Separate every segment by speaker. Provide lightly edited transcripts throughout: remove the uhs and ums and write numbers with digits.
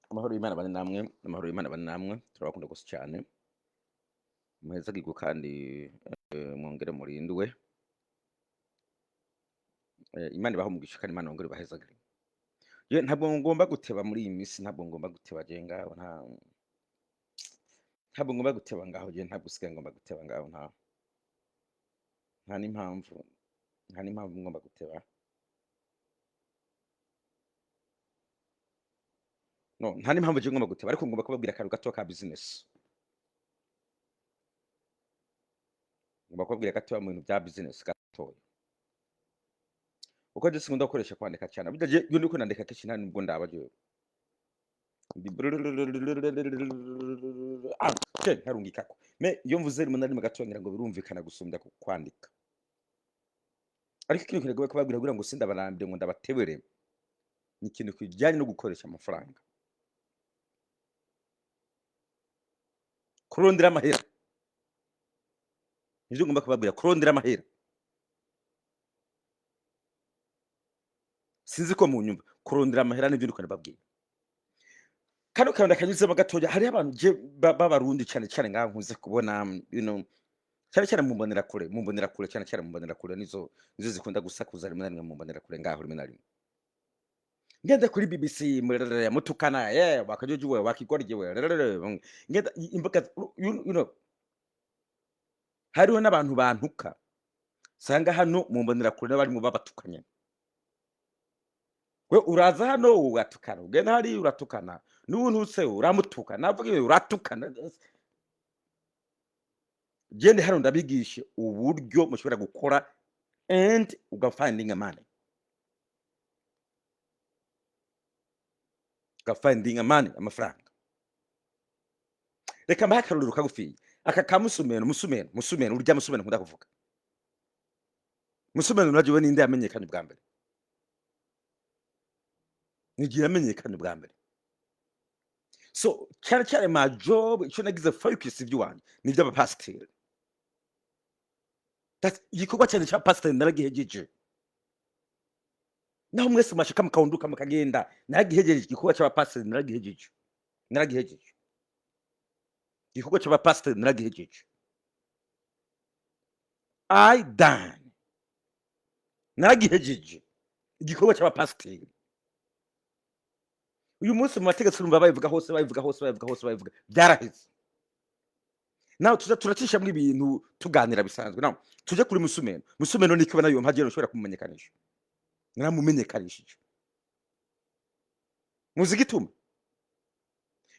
Speaker 1: Amahoro y'Imana bane namwe, amahoro y'Imana bane namwe, turabakunda gose cyane. Muhezagirwe kandi mwongere murindwe. Imana ibahe umugisha kandi Imana yongere ibahezagire. Je ntabwo ngomba guteba muri iyi minsi, ntabwo ngomba guteba je ngaho, ntabwo ngomba guteba ngaho, je ntabwo usigaye ngomba guteba ngaho, nta n'impamvu, nta n'impamvu ngomba guteba. No, nta n'impamvu je ngomba guteba, ariko ngomba kubabwira akantu gato ka business. Ngomba kubabwira gato mu bintu bya business gatoya. Uko je sinkunda gukoresha kwandika cyane. Burya je iyo ndiko nandika kenshi nta nubwo ndaba jewe. Ndi ah, je nkarungikako. Mais iyo mvuze rimwe na rimwe gatoya ngira ngo birumvikana gusumbya ku kwandika. Ariko ikintu kintu kubabwira kugira ngo sindabarambire ngo ndabatebere, ni ikintu kijyanye no gukoresha amafaranga. Kurondera amahera. Nivyo ngomba kubabwira, kurondera amahera. Sinzi ko munyumva, kurondera amahera nivyo ndiko ndababwira. Kano kantu ndakanyuzemo gatoya, hariho abantu je b'abarundi cyane cyane ngaha nkunze kubona, cyane cyane mu mbonerakure, mu mbonerakure, cyane cyane mu mbonerakure nizo zikunda gusakuza rimwe na rimwe mu mbonerakure ngaho rimwe na rimwe. Ngenda kuri BBC murerere mutukana ye wakajujuwe wakigoryiwe rerere ngenda imbuga hariho n'abantu bantuka sanga hano mu mbonerakure n'abarimo babatukanye. We uraza hano ugatukana, ugenda hariya uratukana, n'ubu ntutse uramutuka, navuga ibi uratukana. Gende hano ndabigishe uburyo mushobora gukora and ugafindinga money. Ugafindinga money, amafaranga. Reka mbahe akarorero kagufiya. Aka ka Musumeno, Musumeno, Musumeno, urya Musumeno nkunda kuvuga. Musumeno naje ninde yamenyekanye bwa mbere? Nigiye yamenyekanye bwa mbere. So cyane cyane my job, icyo nagize focus iby'iwanjye ni iby'abapasiteri. Igikorwa cyane cya pasiteri naragihejeje. Naho mwese mwashika mukawunduka mukagenda, naragihejeje igikorwa cy'abapasiteri, naragihejeje. Naragihejeje. Igikorwa cy'abapasiteri naragihejeje. I done. Naragihejeje. Igikorwa cy'abapasiteri. Uyu munsi mu mategeko urumva babivuga hose, babivuga hose, babivuga hose, babivuga. Byaraheze. Nawe tuza turacishamo ibintu tuganira bisanzwe. Nawe tuje kuri Musumeno. Musumeno niko nayo mpagera ushobora kumumenyekanisha. Naramumenyekanishije. Muzi igituma?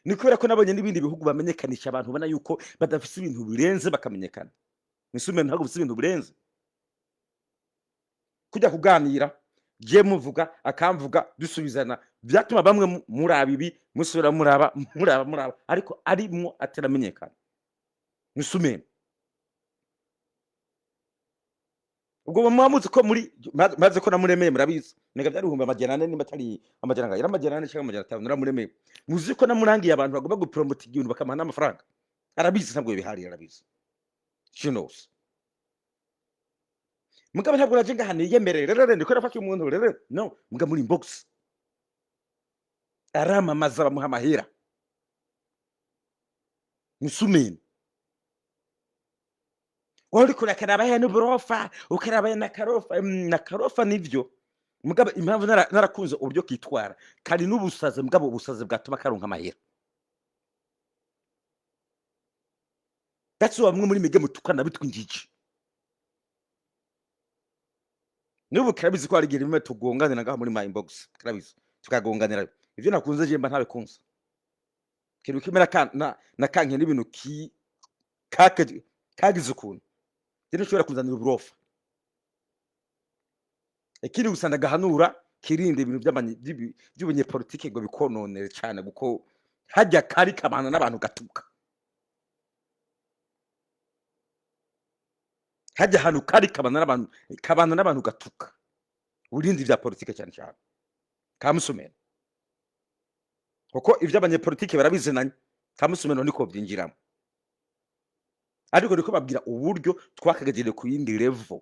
Speaker 1: Ni kubera ko nabonye n'ibindi bihugu bamenyekanisha abantu ubona yuko badafise ibintu birenze bakamenyekana. Musumeno ntabwo bafise ibintu birenze. Kujya kuganira, je muvuga akamvuga dusubizana, byatuma bamwe muraba ibi, musubira muraba, muraba, muraba, ariko arimwo ataramenyekana. Musumeno. Ubwo muba muzi ko muri maze ko namuremeye murabizi. Nega byari 400,000 nimba atari amajana angahe? Yari 400 cyangwa 500 naramuremeye. Muzi ko namurangiye abantu bagomba gupromota ibintu bakamuha n'amafaranga. Arabizi ntabwo bihariye arabizi. She knows. Mugabo ntabwo naje ngaha niyemerere rero ndiko nafashe umuntu rero no mugabo muri inbox aramamaza bamuha amahera. Musumeni. Wowe uriko urakaraba he n'uburofa, ukaraba na karofa, na karofa nivyo. Mugabo impamvu narakunze uburyo kitwara, kari n'ubusazi mugabo ubusazi bwatuma karonka amahera. That's why bamwe muri mige mutukana bitwa injiji. N'ubu karabizi ko hari igihe rimwe tugonganira ngaho muri my inbox, karabizi tukagonganira. Ivyo nakunze je mba ntabikunze. Ikintu kimwe na kanke n'ibintu ki kake kagize ukuntu. Je ntushobora kunzanira uburofa. Ikindi gusa ndagahanura kirinde ibintu by'ubunyepolitike ngo bikononere cyane kuko hajya kari kabana n'abantu gatuka. Hajya ahantu kari kabana n'abantu, kabana n'abantu gatuka. Urinde ibya politike cyane cyane. Kamusumeno. Kuko iby'abanyepolitike barabizinanye. Kamusumeno niko byinjiramo. Ariko niko babwira uburyo twakagegere ku yindi level.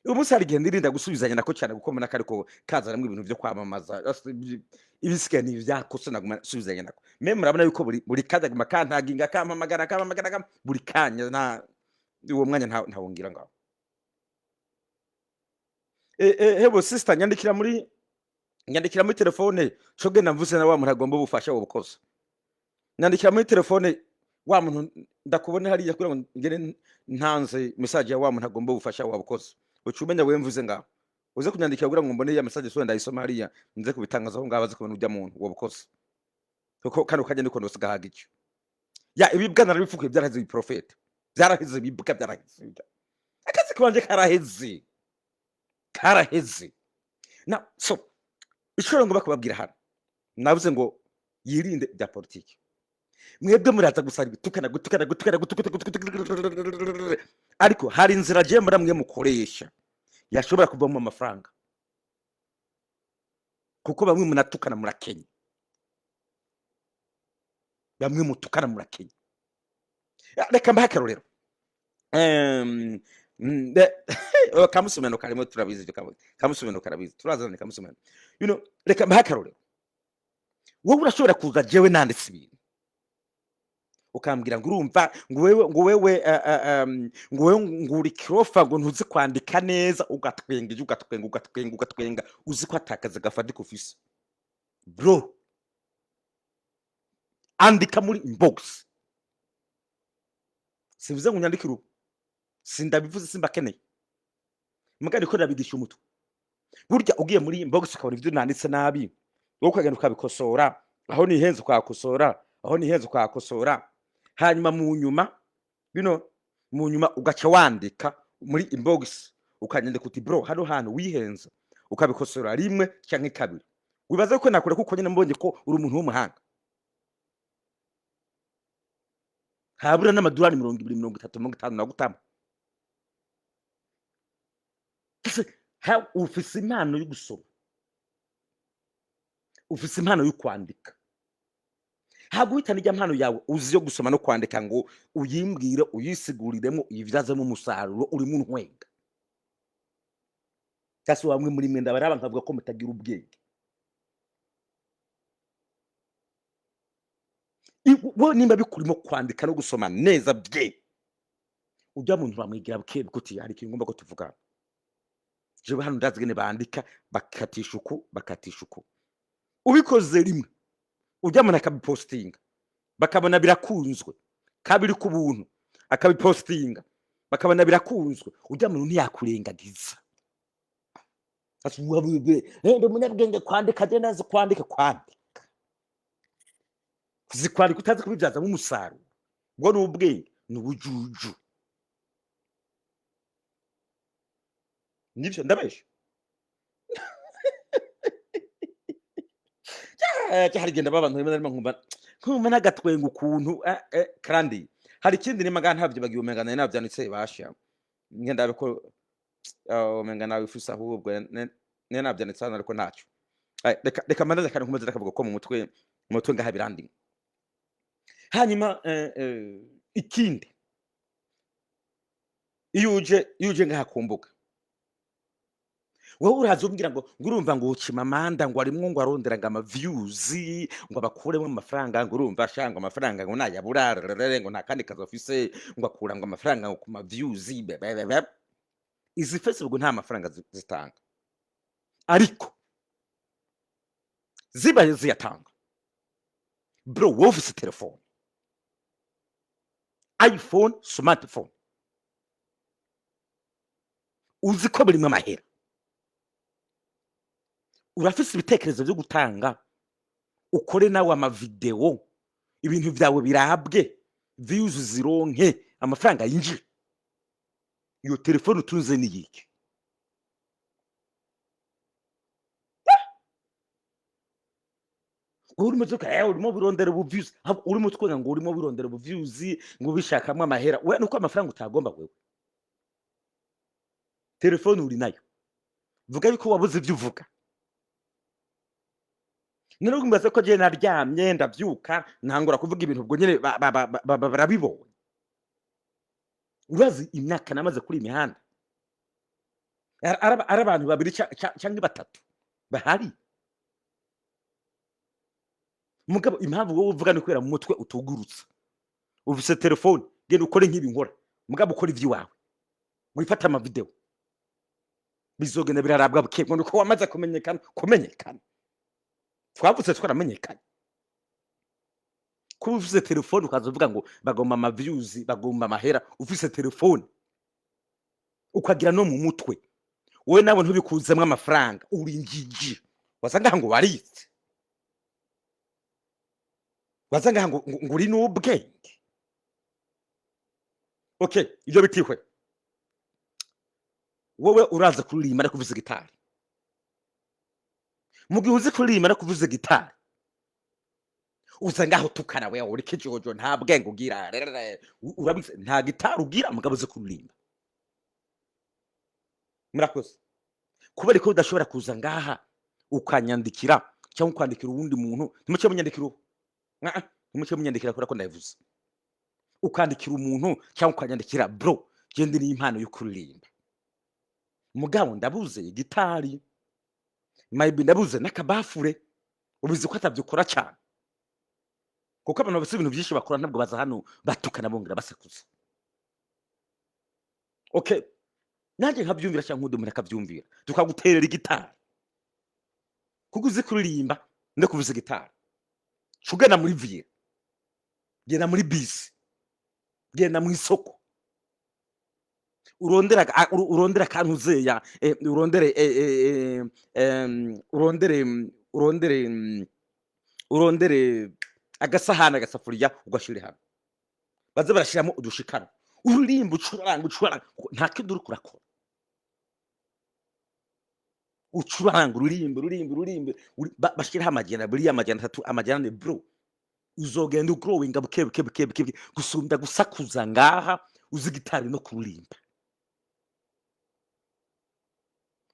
Speaker 1: Uyu munsi hari igihe nirinda gusubizanya nako cyane, kuko mbona ko ariko kazanamo ibintu byo kwamamaza. Ibisigaye ni ivyako, naguma nsubizanya nako. Même murabona yuko buri kanya aguma kantaginga, kampamagara, kampamagara, buri kanya. Nta uwo mwanya ntawongira ngaho. Hebo sister, nyandikira muri telefone co genda mvuze na wa muntu agomba ubufasha wobukoze. Nyandikira muri telefone wa muntu ndakubone hariya, kugira ngo ngere ntanze message ya wa muntu agomba ubufasha wabukoze. Uca umenya wewe mvuze ngaho, uze kunyandikira kugira ngo mbone ya message, so ndayisoma hariya, nze kubitangaza aho ngaho, baze kubona urya muntu wabukoze, kuko kano kanya niko ndose gahagije. Ya ibibwa narabifukuye, byaraheze. Ibiprofete byaraheze, ibibwa byaraheze, akazi kanje karaheze, karaheze. Na so ico rero ngomba kubabwira hano, navuze ngo yirinde bya politiki. Mwebwe muraza gusa gutukana, gutukana, gutukana, gutukana, gutukana, ariko hari inzira agiye muri mwe mukoresha yashobora kuvamo amafaranga, kuko bamwe munatukana murakenya, bamwe mutukana murakenya. Reka mbahe akarorero. Kamusumeno karimo, turabizi ibyo. Kamusumeno karabizi, turazana kamusumeno. Reka mbahe akarorero. Wowe urashobora kuza jewe nanditse ibintu, ukambwira ngo urumva ngo wewe ngo wewe ngo uri kirofa, ngo ntuzi kwandika neza, ugatwenga ijwi, ugatwenga, ugatwenga, ugatwenga, uzi ko atakazi gafatika ufise. Bro, andika muri inbox. Sivuze ngo unyandikire ubu, sindabivuze, simbakeneye. Mugari ko ndabigisha umutwe. Burya ugiye muri inbox ukabona ibyo nanditse nabi, wowe ukagenda ukabikosora, aho nihenze ukahakosora, aho nihenze ukahakosora, hanyuma mu nyuma bino, mu nyuma ugaca wandika muri inbox, ukanyandika uti: "Bro, hano hantu wihenze," ukabikosora rimwe canke kabiri, wibaza ko nakure, kuko nyine mbonye ko uri umuntu w'umuhanga, habura n'amadolari 20, 30, 50 nagutama. Ese ufise impano yo gusoma, ufise impano yo kwandika, ntabwo uhitana ijya mpano yawe uzi yo gusoma no kwandika ngo uyimbwire, uyisiguriremo, uyibyazemo umusaruro? Urimo untwenga cyangwa se bamwe muri mwe ndabaraba nkavuga ko mutagira ubwenge. Wowe nimba bikurimo kwandika no gusoma neza bye, ujya muntu bamwigira buke buke uti: "Hari ikintu ngomba ko tuvugana jewe hano, ndazi ingene bandika, bakatisha uku, bakatisha uku." Ubikoze rimwe, ujya muntu akabipostinga, bakabona birakunzwe, kabiri ku buntu akabipostinga, bakabona birakunzwe, ujya muntu ntiyakurengagiza. Ati: "Ndi umunyabwenge kwandika, je ndazi kwandika." Kwandika, uzi kwandika, utazi kubibyazamo umusaruro, ubwo ni ubwenge, ni ubujuju. Nibyo, ndabesha? Hari igenda abantu rimwe na rimwe nkumva n'agatwenga ukuntu. Kandi hari ikindi nimba ngaha ntabyo bagiye, umenga nari navyanditse, basha ngenda ndabe ko umenga nawe ifuse, ahubwo ne navyanditse hano, ariko ntacyo. Reka mbanze kandi nkomeze ndakavuga ko mu mutwe ngaha birandimwe. Hanyuma ikindi, iyo uje ngaha ku mbuga, wowe uraza umbwira ngo urumva ngo Chimamanda ngo arimwo ngo arondera ngo ama views, ngo abakuremo amafaranga, ngo urumva sha, ngo amafaranga ngo nayabura rerere, ngo nta kandi kazi afise, ngo akura ngo amafaranga ngo ku ma views be, be, be, be. Izi Facebook nta mafaranga zitanga, ariko zibaye ziyatanga, bro, wowe ufise telefone, iPhone, smartphone, uzi ko birimwo amahera, urafise ibitekerezo byo gutanga, ukore nawe amavideo, ibintu byawe birabwe, views zironke, amafaranga yinjire. Iyo telefone utunze ni yiki? Wowe urimo tuka urimo birondera ubu views, ahubwo urimo twenga ngo urimo birondera ubu views, ngo ubishakamo amahera. We nuko amafaranga utagomba, wewe telefone uri nayo, vuga yuko wabuze ibyo uvuga. None mbaze ko je naryamye ndavyuka ntangura kuvuga ibintu, ubwo nyene barabibonye. Urazi imyaka namaze kuri iyi mihanda? Ari abantu babiri canke batatu bahari. Mugabo impamvu wowe uvuga ni kubera mu mutwe utugurutse. Ufise telefone, genda ukore nk'ibi nkora, mugabo ukora ivy'iwawe, wifate amavideo, bizogenda birarabwa buke ngo nuko wamaze kumenyekana. Kumenyekana twavutse twaramenyekanye. Kuba ufise telefone ukaza uvuga ngo bagomba ama views, bagomba amahera, ufise telefone ukagira no mu mutwe, wowe nawe ntubikuzemwo amafaranga, uri injiji. Waza ngaha ngo warize, waza ngaha ngo uri n'ubwenge. Okay, ibyo bitihwe. Wowe uraza kuririmba no kuvuza gitari. Mu gihe uzi kuririmba no kuvuza gitari, uza ngaho tukana, wewe uri kijojo, nta bwenge ugira. Rerere. Urabizi nta gitari ugira, mugabo uzi kuririmba. Murakoze. Kubera ko udashobora kuza ngaha ukanyandikira cyangwa ukandikira uwundi muntu, ntimuce munyandikira ubu. Ah, ah, ntimuce munyandikira kubera ko ndabivuze. Ukandikira umuntu cyangwa ukanyandikira: "Bro, gende n'impano yo kuririmba, mugabo ndabuze igitari, maybe ndabuze n'akabafure." Ubizi ko atabyukora cyane, kuko abantu bafite ibintu byinshi bakora, ntabwo baza hano batukana bongera basakuza. Okay, nanjye nkabyumvira cyangwa undi muntu akabyumvira, tukaguterera igitari kuko uzi kuririmba no kuvuza gitari. Ugana muri ville, genda muri bisi, genda mu isoko, urondera urondera akantu uzeya, urondere urondere urondere urondere agasahani, agasafuriya, ugashyira hano, baze barashyiramo udushikano, uririmba, ucuranga, ucuranga, nta kindi uriko urakora. Ucuranga, uririmbe, uririmbe, uririmbe, bashyiraho 200, 300, 400. Bro, uzogenda ugrowinga buke buke buke buke buke, gusumbya gusakuza ngaha uzi gitari no kuririmba.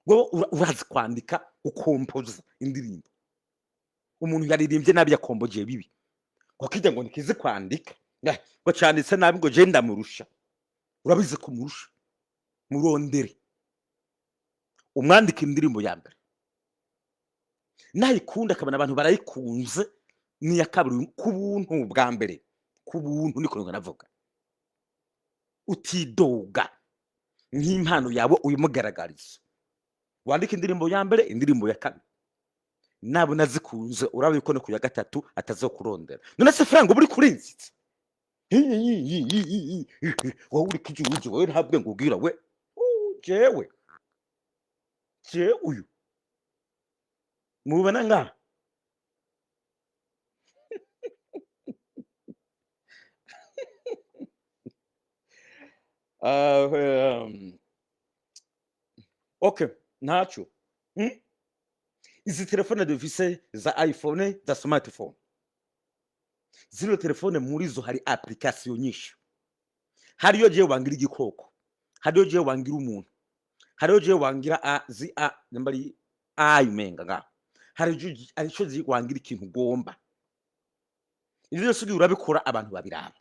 Speaker 1: Wowe urazi kwandika, ukompoza indirimbo. Umuntu yaririmbye nabi, yakombogeye bibi, ngo kijya ngo ntikizi kwandika, ngo canditse nabi, ngo je ndamurusha. Urabizi kumurusha. Murondere umwandika indirimbo ya mbere, nayikunda, akabona abantu barayikunze, n'iya kabiri ku buntu. Bwa mbere ku buntu, niko navuga, utidoga nk'impano yawe uyimugaragariza. Wandika indirimbo ya mbere, indirimbo ya kabiri, nabona zikunze, uraba yuko no ku ya gatatu atazokurondera. None se franga uba uri kurinzitse, wowe uri kijuju, wowe nta bwenge ugira. We jewe, jewe uyu mubona ngaha. Okay, ntaco. Izi telefone dufise za iPhone, za smartphone, zino telefone muri zo hari application nyinshi. Hariyo jewe wangira igikoko, hariyo jewe wangira umuntu, hariyo jewe wangira a zi a namba ari a umenga ngaho, hari ico wangira ikintu ugomba. Ivyo byose ugiye urabikora, abantu babiraba.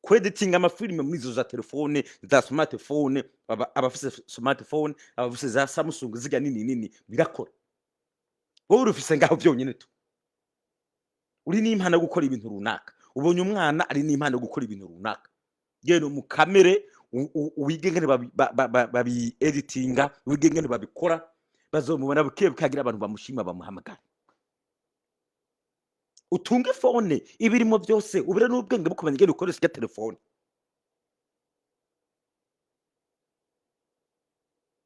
Speaker 1: Kweditinga amafilime muri izo za telefone za smartphone, abafise smartphone, abafise za Samsung ziga nini nini, birakora. Wowe urufise ngaho byonyine tu, uri n'impano yo gukora ibintu runaka. Ubonye umwana ari n'impano yo gukora ibintu runaka, genda umukamere, wige ingene babi editinga, wige ingene babikora. Bazomubona buke bukagira abantu bamushima, bamuhamagara. Utunge phone ibirimo byose, ubure n'ubwenge bukumenya ingene ukoresha irya telefone.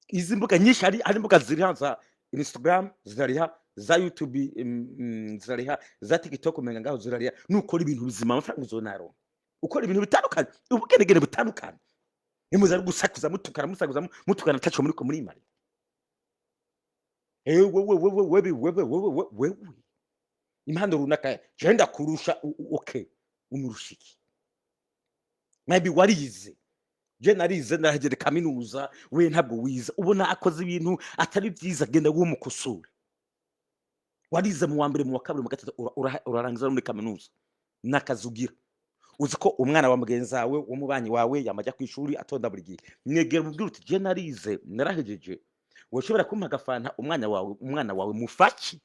Speaker 1: Izi mbuga nyinshi, hari imbuga ziriha za Instagram zirariha, za YouTube zirariha, za TikTok umenga ngaho zirariha. Nukora ibintu bizima, amafaranga uzonaronka. Ukora ibintu bitandukanye, ubugenegene butandukanye, nimuza ari gusakuza, mutukana, musakuza, mutukana, ataco muriko murimarira. Wewe, wewe, wewe, wewe, wewe, wewe, impano runaka je ndakurusha. Okay, umurusha iki? Maybe warize, je narize, narahegere kaminuza, we ntabwo wize. Ubona akoze ibintu atari byiza, genda wumukosore. Warize mu wa mbere, mu wa kabiri, mu wa gatatu, urarangiza no muri kaminuza, n'akazi ugira. Uzi ko umwana wa mugenzi wawe, w'umubanyi wawe, yamajya ku ishuri atonda buri gihe, mwegera umubwira uti: "Je narize, narahejeje, woshobora kumpa agafanta umwana wawe, umwana wawe mufashe?"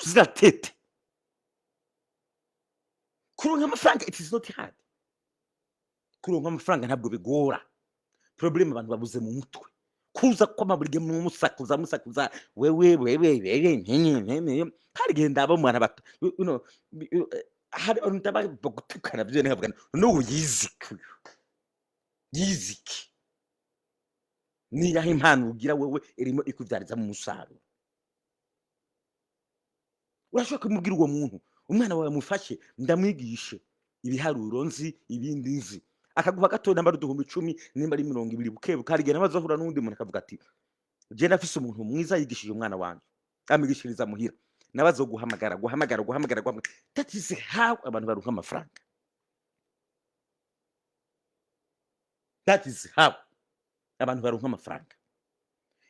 Speaker 1: Use tete. Kuronka amafaranga, it is not hard. Kuronka amafaranga ntabwo bigora. Problème, abantu babuze mu mutwe kuza kwama buri gihe musakuza musakuza: "Wewe, wewe, wewe, nkenye nkenye." Hari igihe ndaba umwana bato, hari abantu ndaba gutukana byo, nkavuga: "N'ubu yiziki, uyu yiziki niyaho impano ugira wewe irimo ikubyariza mu musaruro?" Urashobora kumubwira uwo muntu: "Umwana wawe mufashe, ndamwigishe ibiharuro, nzi ibindi nzi." Akaguha gato, nimba ari uduhumbi 10, nimba ari 20, buke buke. Hari igihe nawe azohura n'uwundi muntu akavuga ati: "Je ndafise umuntu mwiza yigishije umwana wanje, amwigishiriza muhira." Nawe azoguhamagara, guhamagara, guhamagara, guhamagara. That is how abantu baronka amafaranga. That is how abantu baronka amafaranga.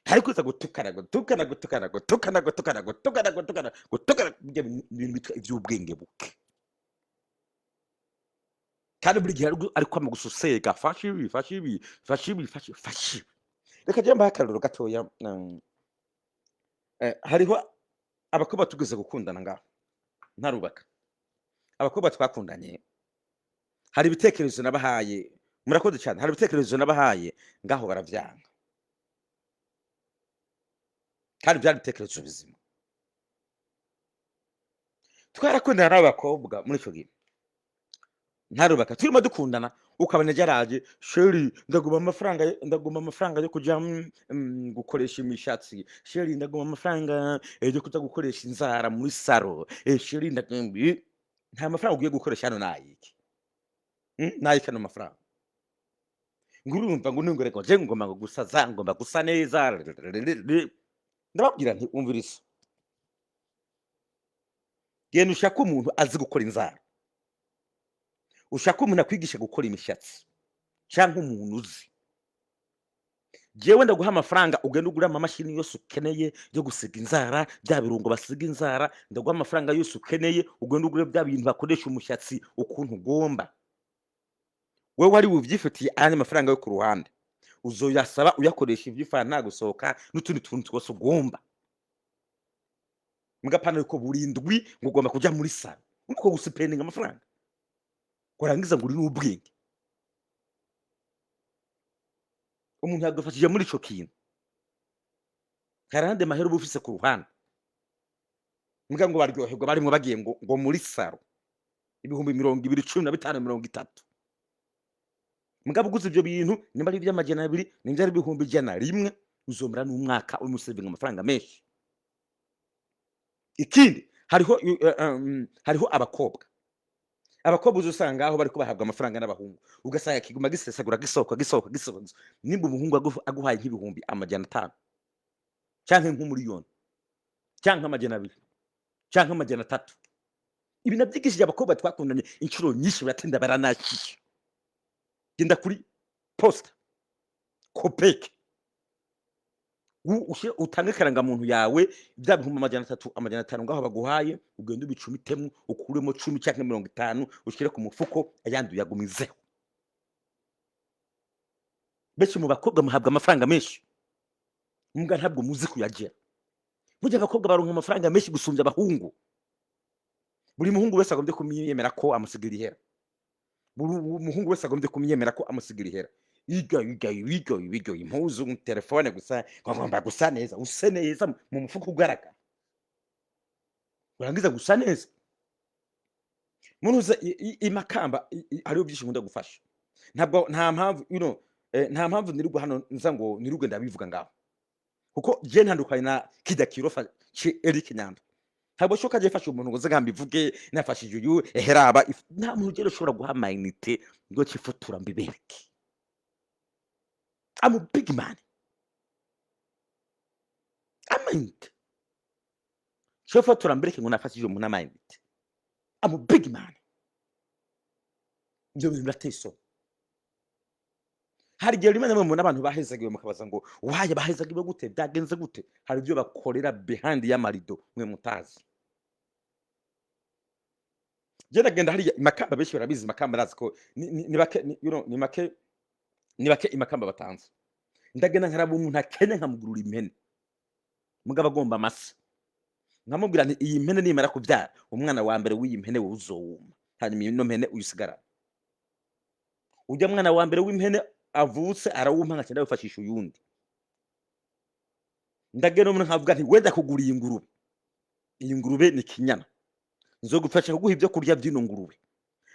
Speaker 1: Ariko uza gutukana, gutukana, gutukana, gutukana, gutukana, gutukana, gutukana, gutukana, ibyo bintu bitwa iby'ubwenge buke. Kandi buri gihe ariko kwama gususega: "Fasha ibi, fasha ibi, fasha ibi, fasha, fasha ibi." Reka jya mbahe akarorero gatoya. Hariho abakobwa tugeze gukundana ngaho ntarubaka. Abakobwa twakundanye, hari ibitekerezo nabahaye. Murakoze cyane. Hari ibitekerezo nabahaye ngaho baravyanga, kandi byari ibitekerezo bizima. Twarakundana n'abakobwa muri icyo gihe ntarubaka, turimo dukundana, ukabona yaraje: "Chéri, ndaguma amafaranga, ndaguma amafaranga yo kuja gukoresha imishatsi. Chéri, ndaguma amafaranga yo kuja gukoresha inzara muri salon. Chéri, ndaguma." Nta mafaranga ugiye gukoresha hano. Nayiki? Nayiki ano mafaranga? Ngo urumva ngo nungore ngo je ngomba ngo gusaza, ngomba gusa neza. Ndababwira nti: "Umviriza, genda ushake umuntu azi gukora inzara, ushaka umuntu akwigisha gukora imishatsi, cyangwa umuntu uzi. Jewe ndaguha amafaranga, ugenda ugura amamashini yose ukeneye yo gusiga inzara, bya birungo basiga inzara. Ndaguha amafaranga yose ukeneye, ugenda ugure bya bintu bakoresha umushatsi ukuntu ugomba. Wewe wari buvyifitiye, ayandi mafaranga yo ku ruhande uzoyasaba uyakoresha ivy'ifanta, gusohoka n'utundi tuntu twose ugomba. Mugapana yuko buri ndwi ngo ugomba kuja muri salon, uko gusipendinga amafaranga, warangiza ngo uri n'ubwenge." Umuntu yagufashije muri ico kintu, hari ayandi mahera uba ufise ku ruhande. Mbwa ngo baryoherwa barimwo bagiye ngo muri salon, 20,000, 15, 30. Mugabo uguze ivyo bintu, nimba ari ivy'amajana 2, nimba ari 100,000 rimwe, uzomara n'umwaka urimo usevinga amafaranga menshi. Ikindi, hariho abakobwa uzosanga aho bariko bahabwa amafaranga n'abahungu, ugasanga kiguma gisesagura, gisohoka, gisohoka, gisohoka, gisohoka. Nimba umuhungu aguhaye nk'ibihumbi 500, canke nk'umuriyoni, canke 200, canke 300, ibi navyigishije abakobwa twakundanye inshuro nyinshi, baratinda baranakira. Genda kuri posta kopeke, utange karangamuntu yawe, bya 300,000, 500 ngaho baguhaye, ugende ubicumitemo, ukuremo 10 canke 50, ushire ku mufuko, ayandi uyagumizeho. Benshi mu bakobwa muhabwa amafaranga menshi, mbwa ntabwo muzi kuyagera. Burya abakobwa baronka amafaranga menshi gusumbya abahungu. Buri muhungu wese agombye kumwiyemera ko amusigira ihera, buri muhungu wese agombye kumwiyemera ko amusigira ihera. Iga iga ibiga ibiga impuzu, telefone gusa, ngo ngomba gusa neza. Use neza mu mufuko ugaragara, urangiza gusa neza. Muntu uza imakamba, hariho byinshi nkunda gufasha. Ntabwo nta mpamvu, nta mpamvu nirirwa hano nza ngo nirirwe ndabivuga ngaho, kuko je ntandukanye na kijya kirofa ci Eric Nyando. Ntabwo shoka je fasha umuntu ngo nze mbivuge: "Nafashije uyu." Eheraba nta muntu ugera ushobora guha amayinite ngo cifotura mbibereke. I'm a big man. Amayinite cifotura mbereke ngo nafashije umuntu amayinite? I'm a big man. Ibyo bintu birateye isoni. Hari igihe rimwe na rimwe mubona abantu bahezagiwe, mukabaza ngo: "Waye bahezagiwe gute? Byagenze gute?" Hari ibyo bakorera behind y'amarido mwe mutazi. Je ndagenda hariya i Makamba, benshi barabizi Makamba, arazi ko ni bake ni make, ni bake i Makamba batanze. Ndagenda nkaraba umuntu akene, nkamugurura impene, mugabo agomba amase, nkamubwira nti: "Iyi mpene nimara kubyara umwana wa mbere w'iyi mpene, wowe uzowuma, hanyuma ino mpene uyisigarane." Ujya mwana wa mbere w'impene avutse arawumpa, nkaca ndawifashisha uyundi. Ndagenda umuntu nkavuga nti: "Wenda kugura iyi ngurube, iyi ngurube ni kinyana, nzogufasha kuguha ibyo kurya by'ino ngurube,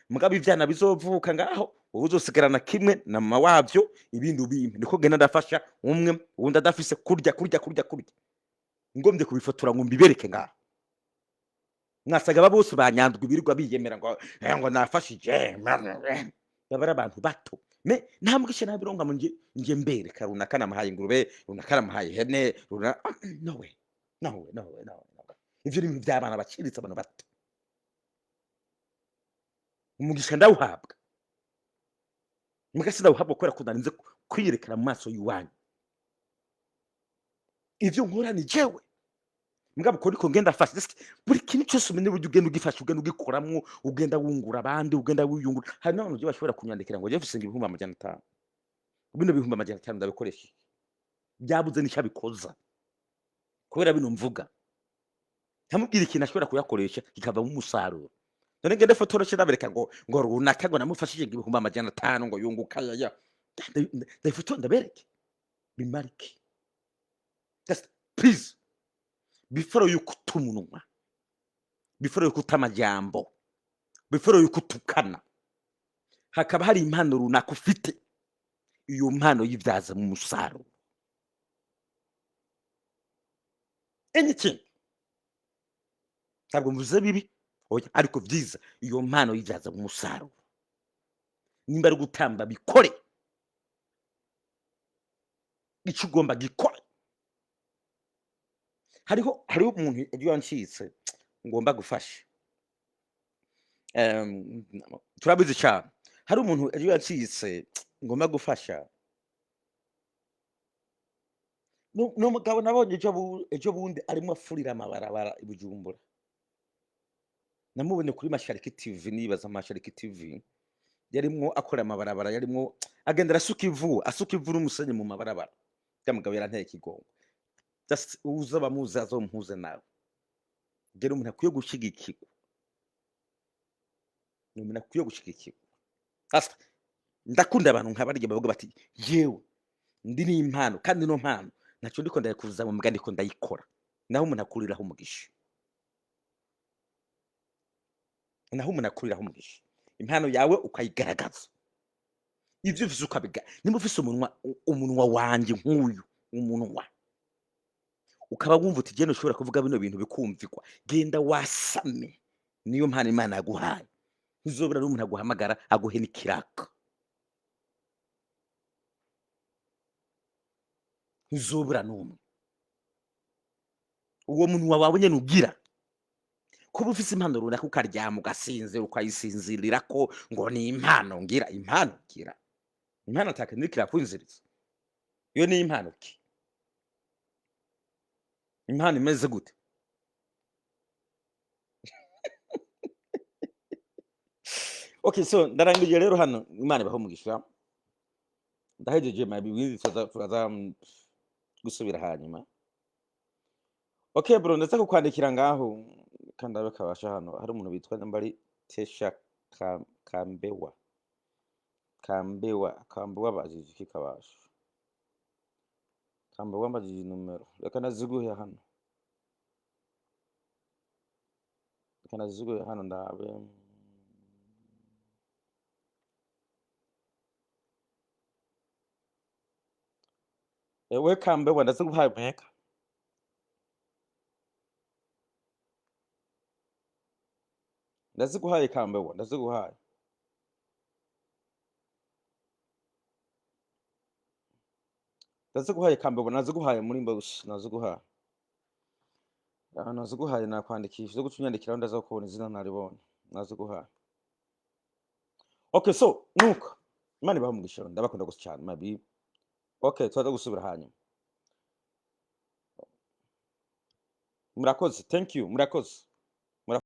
Speaker 1: mugabo ivyana bizovuka ngaho wowe uzosigarana kimwe na mama wavyo, ibindi ubimpe." Niko genda ndafasha umwe, uwundi adafise kurya, kurya, kurya, kurya. Ngombye kubifotora ngo mbibereke ngaho, mwasaga aba bose banyandwa ibirirwa biyemera ngo ngo nafashije, baba ari abantu bato. Me nta mugisha nabironka ngo nje mbereka runaka namuhaye ingurube, runaka namuhaye ihene, no way, no way, no way, no way, no way. Ivyo ni ibintu vy'abana baciriritse, abantu bato. Umugisha ndawuhabwa, muga sindawuhabwa kubera ko narinze kwiyerekana mu maso y'iwanyu. Ivyo nkora ni jewe, mugabo uko niko ngenda afasha. Just buri kintu cyose umenye uburyo ugenda ugifasha, ugenda ugikoramwo, ugenda wungura abandi, ugenda wiyungura. Hari n'abantu je bashobora kunyandikira ngo: "Jewe mfise 500,000, bino 500,000 ndabikoresha iki?" Byabuze n'icyo abikoza kubera bino mvuga. Nkamubwira ikintu ashobora kuyakoresha kikavamo umusaruro. None ngende fotora ce ndabereka ngo runaka ngo namufashije ngo 500,000 ngo yunguka yaya, ndabifotora ndabereke, bimara iki? Just please, before yuko uta umunwa, before yuko uta amajambo, before yuko utukana, hakaba hari impano runaka ufite, iyo mpano yibyaza mu musaruro. Anything, ntabwo mvuze bibi, oya, ariko byiza, iyo mpano yibyaza mu musaruro. Nimba ari gutamba, bikore. Icyo ugomba gikore. Hariho umuntu ejo yancitse ngomba gufasha. Turabizi cyane, hari umuntu ejo yancitse ngomba gufasha. Ni umugabo nabonye ejo bundi arimo afurira amabarabara i Bujumbura. Namubonye kuri Mashariki TV, nibaza Mashariki TV, yarimwo akora amabarabara, yarimwo agenda arasuka ivu, asuka ivu n'umusenyi mu mabarabara. Ya mugabo yaranteye ikigongo. Just uza bamuzi azompuze nawe. Gera umuntu akwiye gushigikirwa, ni umuntu akwiye gushigikirwa. Asa ndakunda abantu nka barya bavuga bati: "Yewe, ndi n'impano, kandi ino mpano ntacyo ndiko ndayikuza mu mbwa, ndiko ndayikora." Naho umuntu akuriraho umugisha, naho umuntu akuriraho umugisha, impano yawe ukayigaragaza, ibyo ufise ukabiga. Nimba ufise umunwa, umunwa wanje nk'uyu umunwa, ukaba wumva uti: "Genda, ushobora kuvuga bino bintu bikumvikwa," genda wasame, niyo mpano Imana yaguhaye. Ntuzobura n'umuntu aguhamagara aguhe n'ikiraka, ntuzobura n'umwe. Uwo munwa wawe nyene ugira, kuba ufise impano runaka, ukaryama ugasinzira, ukayisinzirirako ngo ni impano ngira, impano ngira, impano atakintu iriko irakwinziriza. Iyo ni impano ki? Impano imeze gute? Okay, so ndarangije rero hano. Imana ibahe umugisha. Ndahejeje ibindi turaza gusubira hanyuma. Okay bro, ndaza kukwandikira ngaho kandi abe kabasha. Hano hari umuntu witwa nambari Tesha Kambewa, Kambewa, Kambewa bajije iki? Kabasha Kambewa mbajije numero, reka naziguhe hano, reka naziguhe hano ndabe. Ewe Kambewa, ndaziguhaye mpeka, ndaziguhaye Kambewa, ndaziguhaye, ndaziguhaye Kambewa, naziguhaye muri inbox, naziguhaye. Ah, naziguhaye, nakwandikisha zo guca unyandikiraho, ndaza kubona izina naribonye, naziguhaye. Okay, so nuko Imana ibahe umugisha, ndabakunda gusa cyane mabi. Okay, turaza gusubira hanyuma. Murakoze, thank you, murakoze.